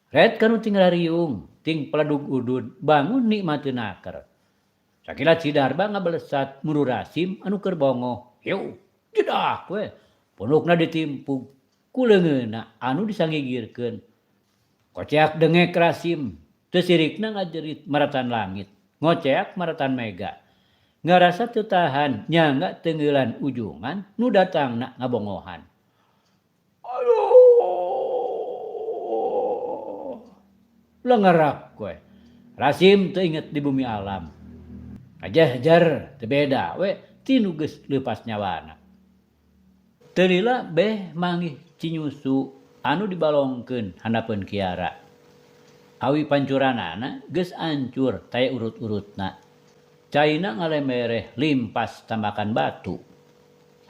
Ret kanu ting rariung, ting peledug udud bangun nikmati naker. Sakilat si Darba ngabalesat muru Rasim anu keur bongoh. Hiu, jedak we, punukna ditimpug ku leungeunna anu disangigirkeun. Koceak dengek Rasim, teu sirikna ngajerit maratan langit, ngoceak maratan mega. Ngarasa teu tahan nyangga teungeulan ujungan nu datangna ngabongohan. Aduh. Lengerak we. Rasim teu inget di bumi alam. Ngajehjer teu beda we ti nu geus leupas nyawana. Teu lila beh manggih cinyusu anu dibalongkeun handapeun kiara. Awi pancuranana geus ancur taya urut-urutna. Caina ngalemereh limpas tambakan batu.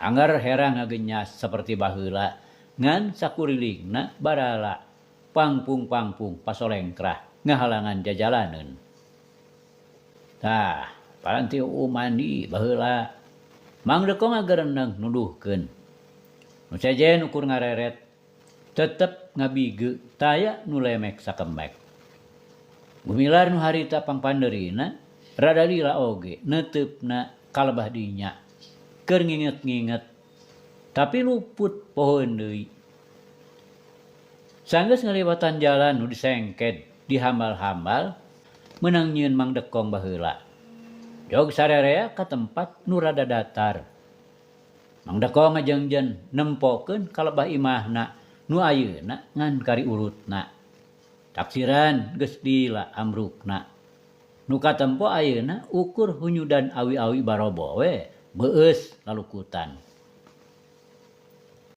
Angger herang ngagenyas saperti baheula ngan sakurilingna barala pangpung-pangpung pasolengkrah ngahalangan jajalaneun. Tah, paranti uu mandi baheula. Mang Deko ngagereneng nuduhkeun. Nu sejen ukur ngareret, tetep ngabige taya nu lemek sakemek. Gumilar nu harita pangpandeurina rada lila oge neuteupna ka lebah dinya keur nginget-nginget tapi luput pohoeun deui. Sanggeus ngaliwatan jalan nu disengked dihambal-hambal meunang nyieun Mang Dekong baheula. Jog sarerea ka tempat nu rada datar. Mang Dekong ngajengjen nempokeun ka lebah imahna nu ayeuna ngan kari urutna. Taksiran geus lila ambrukna. Nu katempo ayeuna ukur hunyudan awi-awi barobo we beueus lalukutan.